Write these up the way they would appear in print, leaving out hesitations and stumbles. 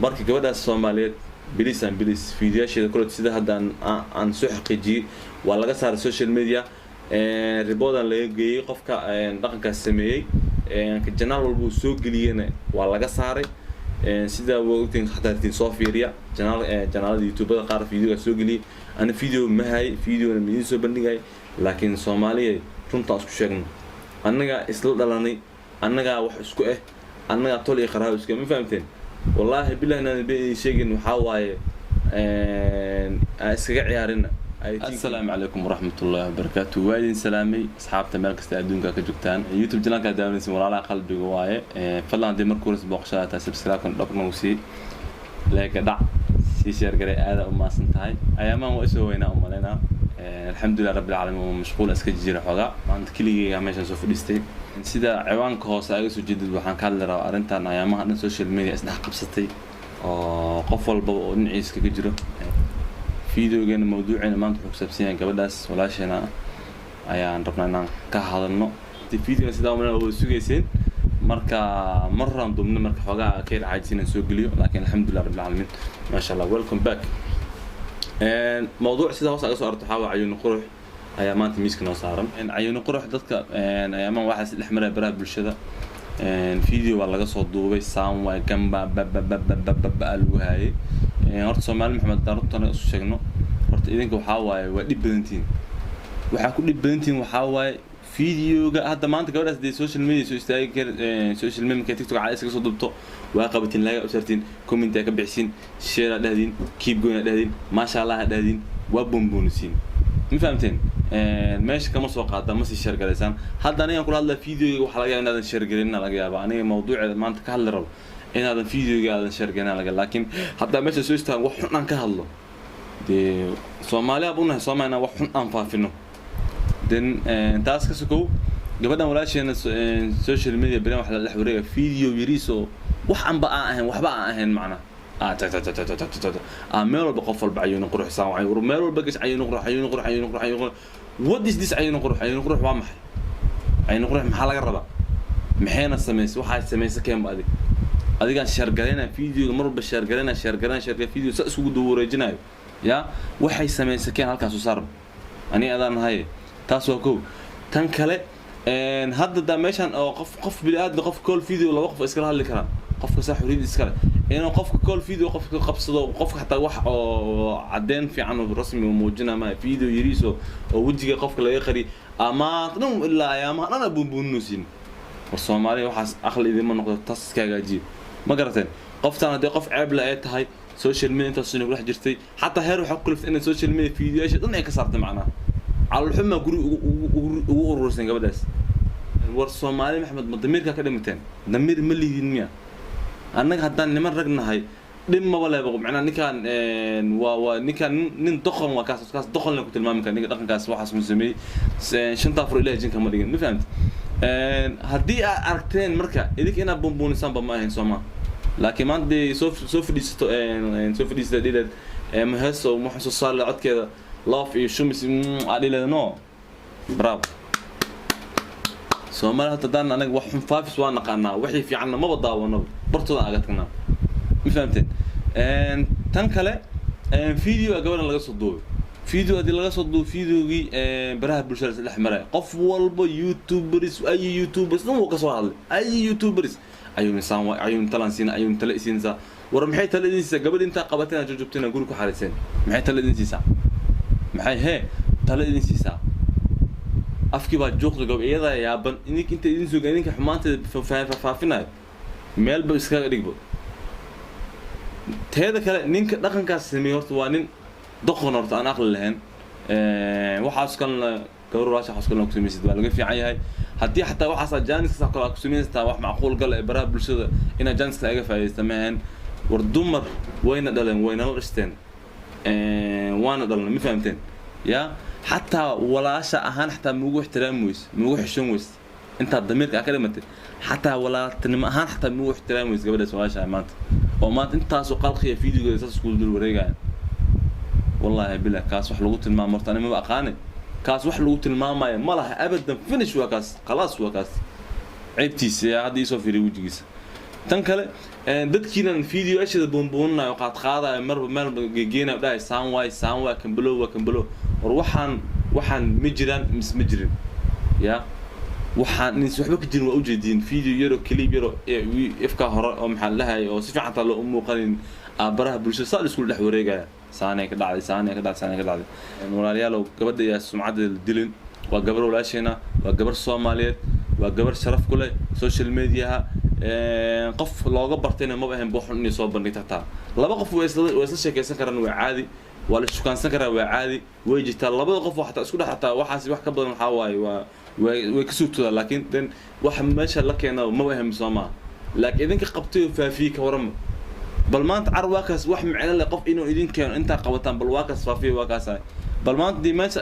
Marka gabadhaas Soomaaliyeed, please and please, fiidiyaasheeda kule sida hadda aan soo xaqiijiyey waa laga saaray social media, report-an laga geeyey qofka dhaqankaas sameeyey. Channel walba uu soo geliyena waa laga saaray. Sida waa ogtiin, xataa tiin soo fiiriya channel, channelada YouTubada qaar videoga soo geliyey. Ana video ma hay, videona ma idiin soo bandhigay, laakiin Soomaaliya, runtaan isku sheegno, annagaa isla dhalanay, annagaa wax isku ah, annagaa tol iyo qaraabo isku ah. Ma fahamteen? Wallaahi billahi inaan been idin sheegin. Waxaa waaye aan iskaga ciyaarina. Assalaamu calaykum waraxmatullaahi wabarakaatu. Waa idin salaamay asxaabta meel kasta adduunka ka joogtaan. YouTube channelka daawanaysin Walaalaha Qalbiga waaye. Fadlan haddii markuu horeysa booqashada tahay, subscribe-kan dhab nagu sii, like dhac sii, share garay. Aada u mahadsan tahay. Ayaamaan waa isoo weynaa u malaynaa. Alxamdulilah rabbil caalamiin, waa mashquul iska jira xoogaa. Maanta keligeyga meeshaan soo fadhiistay. Sida ciwaanka hoose aga soo jeedid, waxaan ka hadli rabaa arrintan ayaamaha dhan social media isdhex qabsatay oo qof walbaba oo dhinaciisa kaga jiro. Videogeena, mawduuceena maanta wuxuu ku saabsan yahay gabadhaas walaasheena ah ayaan rabnaa inaan ka hadalno. Videoga sidaa umalena waa sugayseen. Marka mar horaan duubnay, marka xoogaa ka yar caajis inaan soo geliyo, laakiin alxamdulilah rabbil caalamiin, maasha Allah, welcome back. Mawduuc sida hoos aga soo aragto waxaa waa Cayuuni Qurux ayaa maanta miiska noo saaran. Cayuuni Qurux dadka ayaamaan waxaa is dhex maraya baraha bulshada. Video baa laga soo duubay, sound waay gamba babababababa lagu haayay. Horta Soomaali Maxamed, haddaan runta anaga isu sheegno, horta idinka waxaa waaye waa dhib badantihiin. Waxaa ku dhib badantihiin waxaa waaye videoga hadda maanta gabadhaas dee social media soo istaagi kar, social media markay TikTok caadi iskaga soo duubto, waa qabatiin, like u saartiin, comment aa ka bixisiin, share aa dhahdiin, keep going aa dhahdiin, maasha Allah aa dhahdiin, waa boonboonisiin. Ma fahamteen? Meesha kama soo qaadaan, ma sii share garaysaan. Hadda anigan kula hadlaa, videoga waxaa laga yaaba inaadan share garinin, laga yaaba aniga mawduuceeda maanta ka hadli rabo inaadan videoga aadan share garinin laga. Laakiin haddaa meesha soo istaagan wax xun aan ka hadlo, dee Soomaaliya baan unahay sooma inaan wax xun aan faafino. Then taas ka sokow, gabadhan walaasheena social media beren waxa la dhex wareega video yariis oo wax anba aan ahayn, waxba aan ahayn, macna meel walba qof walba Cayuuni Qurux saan, meel walba gas Cayuuni Qurux, Cayuuni Qurux, Cayuuni Qurux, Cayuuni Qurux. What is this Cayuuni Qurux? Cayuuni Qurux waa maxay? Cayuuni Qurux maxaa laga rabaa? Maxayna samaysay? Waxaa samaysay keenba adig adigaan share garaynaya videoga, mar walba share garaynaya, share garaynaya, share garay, video sa iskugu daba wareejinayo. Ya waxay samaysay keen halkaas u saarba, ani adaan nahay. Taas waa kow. Tan kale, hadda daa meeshan oo qof bini aadam, qof call video laba qof iskala hadli karaan, qofka saa xorriyad iskale inuu qofka call video qofka qabsado, qofka xataa wax oo caddeyn fiican oo rasmi oo muujina ma video yariis oo wejiga qofka laga qari ama dhan ilaa ayaamaha dhan buunbuunusin. War Soomaaliya, waxaas aqli idinma noqdo, taas iska hagaajiyo. Ma garateen? Qoftaan haddii qof ceeb le ay tahay, social media intaas sano kudhex jirtay, xataa heer waxaa ku kaliftay inay social media videoyaasha dhan ay ka saartay, macnaha calolxumaa guri ugu urursan gabadhaas. War Soomaali Maxamed, ma damiirkaa ka dhimateen? Damiir ma liidin miya? Annaga haddaan niman rag nahay, dhib maba leba. Macnaa ninkaan waa ninkaan nin doqon waa kaas, kaas doqon le ku tilmaami kara ninka dhaqankaas waxaas mun sameeyey. Shantaa fur Ilahi jinka ma dhigin. Ma fahamti? Haddii aad aragteen marka idinka inaad buunbuunisaanba ma ahayn sooma. Laakiin maanta dee soo fadhiisato, soo fadhiisata dhileed ma heeso waxaan soo saari lahaa codkeeda love iyo shumis aa dhileed. No, bravo. Soomaali hadda haddaan anaga wax xun faafis waa naqaanaa, wixii fiicanna maba daawanaba, bartooda aga tagnaa. Ma fahamteen? Tan kale, video gabadhan laga soo duubay, video haddii laga soo duubo, videogii baraha bulshada is dhex maraya, qof walba, YouTubers, ay YouTubers dhan wuu ka soo hadlay, ay YouTubers ayuu insaan waay, ayuu talan siina, ayuu tale isiinsaa. War maxay tale idin siisaa gabadh intaa qabateen aad joogjoogteen guri ku xariiseen? Maxay tale idin siisaa? Maxay hee tale idin siisaa? Afkii baa juuqda gab, iyadaa yaaban. Idink inta idin soo idinka xumaanteeda faafinayo meelba iskaga dhigbo. Teeda kale, ninka dhaqankaas sameeyey horta waa nin doqon, horta aan aqli lahayn. Waxaas kalena gabar walaasha waxaas kalena ku samaysid waa laga fiican yahay. Haddii xataa waxaas aad jaaniskaas kale aad ku samaynaysataa, wax macquul gal ee baraha bulshada inaad jaaniska aga faa'iidaysta ma ahayn. War dumar wayna dhaleen, waynala dhishteen, waana dhalan. Ma fahamteen? Ya xataa walaasha ahaan xataa mugu ixtiraami weyse, mugu xishoon weyse, intaad damiirka aa ka dhimatay, xataa walaaltinimo ahaan xataa mugu ixtiraami weyse gabadhaas walaasha maanta oo maanta intaasoo qalqiya videogeeda saas iskugu dul wareegaya. Wallaahi bilah, kaas wax lagu tilmaamo horta ani maba aqaane. Kaas wax lagu tilmaamaya ma laha abadan. Finish waa kaas, khalaas waa kaas. Ceebtiisa yaa hadda iisoo fiiriya wejigiisa. Tan kale, dadkiinan videoyaasheeda buunbuuninayo, qaadqaadayo, marba meelba gegeenayo, dhahay saan waay, saan waay, kambalow waa kambalow. War waxaan ma jiraan mise ma jirin? Ya waxaan ins waxba ka jirin waa ujeediin. Video yaro, clip yaro ifka hore oo maxaa la dhahay oo si fiican taa loo u muuqanin, baraha bulshada saa la iskula dhex wareegaya, saanay ka dhacday, saanay ka dhacday, saanay ka dhacday. Walaalayaalow, gabadha yaa sumcaddeeda la dilin. Waa gabar walaasheena, waa gabar Soomaaliyeed, waa gabar sharaf ku leh social mediaha. Qof looga bartayna maba ahayn buuxun inay soo bandhigto. Xataa laba qof way isla sheekaysan karaan, waa caadi. Waa la shukaansan karaa, waa caadi, way jirtaa. Labada qof oo xataa isku dhex, xataa waxaas wax ka badan waxaa waaye waa way ka suurtoodaa, laakiin then waxa meesha la keena maba ahayn, soo maaha? Laakiin idinka qabtay oo faafiyey, ka warama bal maanta car waa kaas wax micno leh qof inuu idin keeno intaa qabataan, bal waa kaas faafiya, waa kaas. Bal maanta dii meesha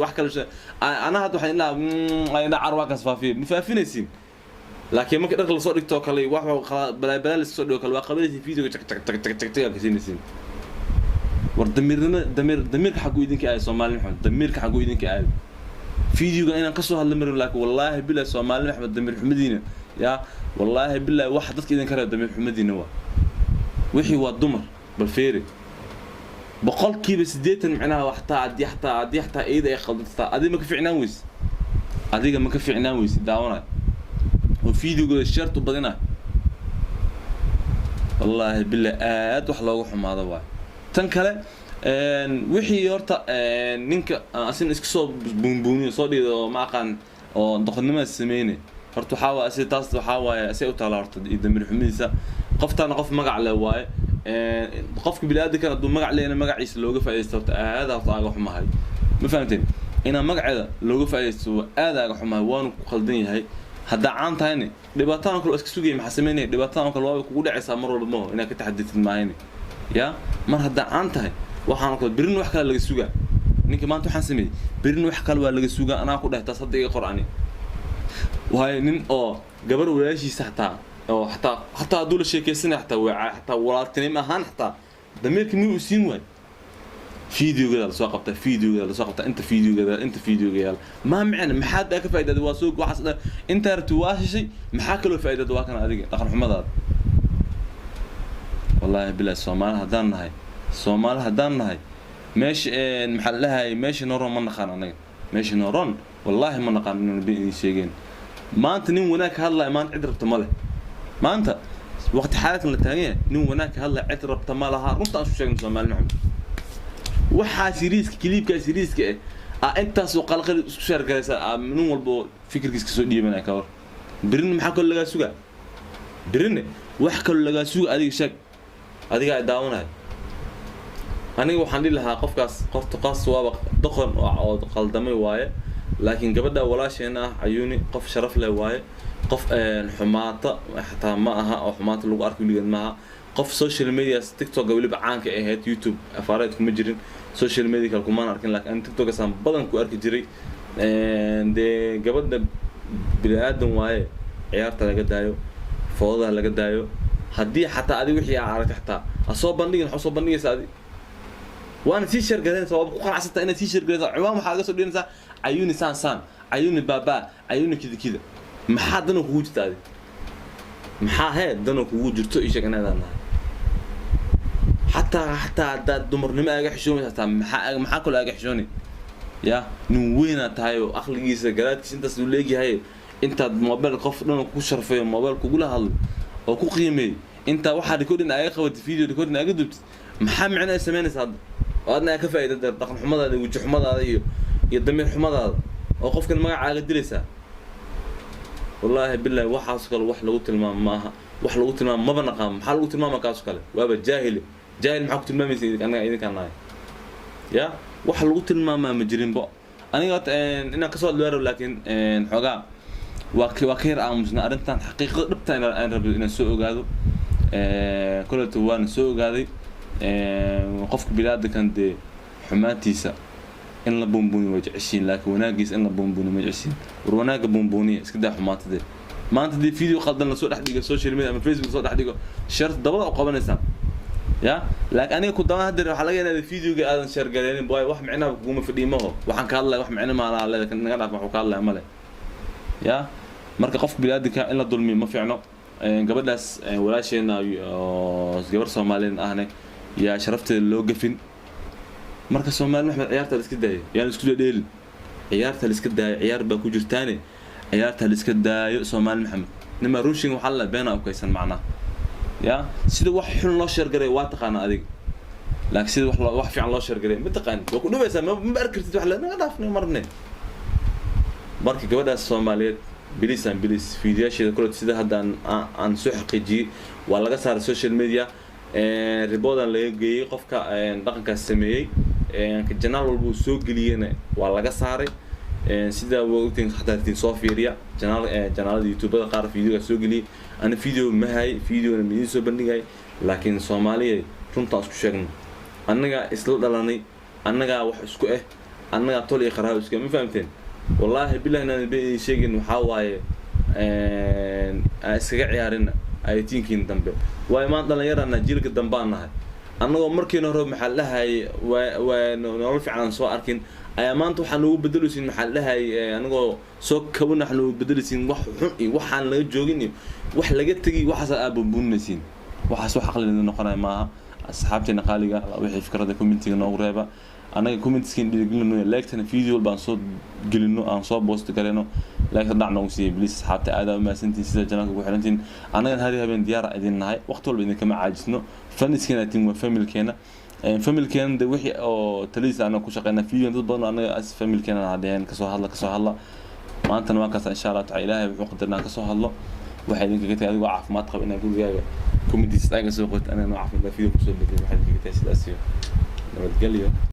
wax kale anaa hadda waxaan indhaha indhaha car waa kaas faafiya, ma faafinaysiin. Laakiin marka dharka lasoo dhigto kale, wax balaa balaa lasoo dhigo kale, waa qabanaysiin videoga, jag jag jag jag jag jag ka siinaysiin. War damiirnimo, damiir, damiirka xaguu idinka aaday, Soomaali Maxamed? Damiirka xaguu idinka aaday? Videoga inaan kasoo hadla marin, laakiin wallaahi bilahi, Soomaali Maxamed, damiir xumadiina ya wallaahi bilahi waxa dadka idinka reeba damiir xumadiina waa wixii. Waa dumar, bal feeri, 80% micnaha xataa haddii xataa iyada ay khaldantaa, adiga ma ka ficnaan weyse? Adiga ma ka ficnaan weyse daawanayo oo videogooda shartu badinayo? Wallaahi bilahi aad wax looga xumaado waayo. Tan kale, wixii horta ninka asina iska soo buunbuuniyo, soo dhigay oo ma aqaan oo doqonnimada sameynay, horta waxaa waaye si taas waxaa waaye asay u taala horta iyo damiir xumidiisa. Qoftaana qof magac leh waaye. Qofka bini'aadamkan hadduu magac leeyana, magaciisa looga faaidaysto horta aad horta aaga xumahay. Ma fahamteen? Inaa magaceeda looga faaidaysto waa aad aaga xumahay, waanu ku qaldan yahay. Haddaa caan tahayne, dhibaatadan kale waa iska sugaya. Maxaa sameynaya? Dhibaatadan kale waabay kugu dhacaysaa mar walba, maho inaad ka taxadirtid maahayne. Ya mar haddaa caan tahay, waxaan kale berin wax kale laga sugaa. Ninka maanta waxaan sameeyey, berin wax kale waa laga sugaa. Anaa ku dhahay taas hadda iga qor ani. Waayo nin oo gabar walaashiisa xataa oo xataa hadduu la sheekaysanaya, xataa waa xataa walaaltinimo ahaan, xataa damiirka miyuu siin waay? Videogada lasoo qabtaa, videogada lasoo qabtaa, inta videogada, inta videoga yaala, maa micna? Maxaad aa ka faa'idaada? Waa soo waxaas dhan intaa rabti waa heshay, maxaa kaloo faa'idaada? Waa kana adiga dhaqan xumadaada. Wallaahi bilahi, Soomaali haddaan nahay, Soomaali haddaan nahay, meesha maxaa la dhahay, meesha noron ma naqaan anaga, meesha noron wallaahi ma naqaan. Inaan been idin sheegeen, maanta nin wanaag ka hadlaya maanta cid rabta ma leh. Maanta waqti xaaladkan la taagan yahay, nin wanaag ka hadlaya cid rabta ma laha. Runta aan isu sheegno, Soomaali Maxamed, waxaa siriiska clipkaa siriiska ah intaasoo qalqal isku shaargaraysa, nin walba oo fikirkiis kasoo dhiibanaya. Ka war berina maxaa kaloo lagaa sugaa? Berine wax kaloo lagaa suga, adiga sheeg, adigaa daawanaya. Aniga waxaan dhihi lahaa qofkaas qorta qaas waaba doqon oo qaldamay waaye. Laakiin gabadha walaasheena ah Cayuuni qof sharaf leh waaye. Qof xumaata xataa ma aha oo xumaata lagu arko weligeed maaha. Qof social media, TikTok weliba caanka ahayd, YouTube afaareed kuma jirin, social media kale kumaan arkin, laakiin ani TikTokasaan badan ku arki jiray. Dee gabadha bini aadan waaye, ciyaarta laga daayo, foodada laga daayo. Haddii xataa adi wixii aa aragtay xataa ha soo bandhigin. Waxaa soo bandhigaysa adi waana sii sheergaraynaysa, waaba ku qanacsantaa inaad sii sheergaraysa. Ciwaan waxaa laga soo dhiganaysaa Cayuuni saan saan, Cayuuni baabaa, Cayuuni kida kida. Maxaa dano kugu jirta adi? Maxaa hee dano kugu jirto? Ii sheeg. Inaadaan nahay xataa haddaad dumarnimo aaga xishoonaysa, xataa maxaa kaloo aaga xishoonay? Ya nin weynaa tahay oo aqligiisa garaadkiisa intaas uu leegyahay, intaad mobile qof dhan ku sharfayo, mobile kugula hadlo oo ku qiimeey, intaa waxaa recording aaga qabatid, video recording aaga dubtid, maxaa micno ay samaynaysa hadda oo adna aa ka faa'iida dhaqan xumadaada, weji xumadaada iyo damiir xumadaada oo qofkan magacaaga dilaysaa? Wallaahi billahi waxaas kale wax lagu tilmaamo maaha, wax lagu tilmaamo maba naqaan. Maxaa lagu tilmaama kaas kale? Waaba jaahile, jaahil. Maxaa ku tilmaamaysa anaga idinkaan nahay? Ya wax lagu tilmaamaa ma jirinbo. Aniga horta inaan kasoo hadlo rabo, laakiin xoogaa waa ka yar aamusna arrintan. Xaqiiqada dhabta aan rabo inaan soo ogaado koleto waana soo ogaaday. Qofka biniaadankan dee xumaantiisa in la buunbuuniyo waa jeceshiin, laakiin wanaagiisa in la buunbuuniyo ma jeceshiin. War wanaagga buunbuuniya, iska daa xumaanta. Dee maanta dee video qaldan lasoo dhex dhigo social media ama Facebook lasoo dhex dhigo, share dabada u qabanaysaan. Ya laakiin aniga ku daba haddeer waxaa laga yaabaa videoga aadan share gareenin, waayo wax micnaha kuguma fadhiyo maho. Waxaan ka hadlaya wax micno maalaha leeda, naga dhaaf, waxuu ka hadlaya male. Ya marka qofka biniaadanka in la dulmiyo ma fiicno. Gabadhaas walaasheena oo gabar Soomaaliyeed ahne yaa sharafteeda loo gafin. Marka Soomaali Maxamed, ciyaarta la iska daayo, yaan isku dheelin, ciyaarta la iska daayo, ciyaar baa ku jirtaane, ciyaarta la iska daayo. Soomaali Maxamed, nima ruushin waxaa la beena ukaysan macnaha ya sida wax xun loo share garay waa taqaanaa adiga, laakiin sida wax fiican loo share garay ma taqaanid, waa ku dhibaysaa, ma arki kartid, wax la naga dhaafnay marne. Marka gabadhaas Soomaaliyeed, please and please, fiidiyaasheeda kule sida hadda aan soo xaqiijiyey waa laga saaray social media, report-an laga geeyey qofka dhaqankaas sameeyey, channel walba uu soo geliyena waa laga saaray. Sidaa waa ogtiin, xataa tiin soo fiiriya channel channelada YouTubada qaar videoga soo geliyey. Ana video ma hay, videona ma idiin soo bandhigay, laakiin Soomaaliya runtaan isku sheegno, annagaa isla dhalanay, annagaa wax isku eh, annagaa tol iyo qaraabo isku, ma fahamteen? Wallaahi billahi inaan been idin sheegin, waxaa waaye aan iskaga ciyaarina ayatiinkiin dambe, waayo maan dhalinyarana, jiilka dambaan nahay. Annagoo markiina hore maxaa la dhahayay waa nolol fiican aan soo arkin ayaa maanta waxaa noogu bedelaysiin, maxaa la dhahayay, anagoo soo kaban waxaa noogu bedelaysiin wax xun iyo waxaan laga joogin iyo wax laga tegiy, waxaas aad buunbuuninaysiin, waxaas wax aqli noqonaya maaha. Asxaabteena qaaliga, wixii fikrada commentiga noogu reeba, annaga commentskin dhiirigelino, like-tana video walba aan soo gelino, aan soo post gareyno, like-ta dhac noogu siiyay, please. Asxaabta, aad aa umahadsantihin sida channelka ugu xirantihin. Annagana hari habeen diyaar idin nahay, waqti walba idinkama caajisno. Faniskeena tin waa familkeena, familkeena de wixii oo taladiisa anaga ku shaqeyna. Video dad badan oo annaga as familkeena ha dheheen kasoo hadla, kasoo hadla. Maantana waa kaas, insha Allah taala Ilaahay wuxuu qadarnaa kasoo hadlo. Waxay idinkaga tahay adigoo caafimaad qaba inaad gurigaaga commentiisa aga soo qorto, anaga noo caafimaad video kusoo bedel. Waxay idinkaga tahay sidaas iyo nabadgelyo.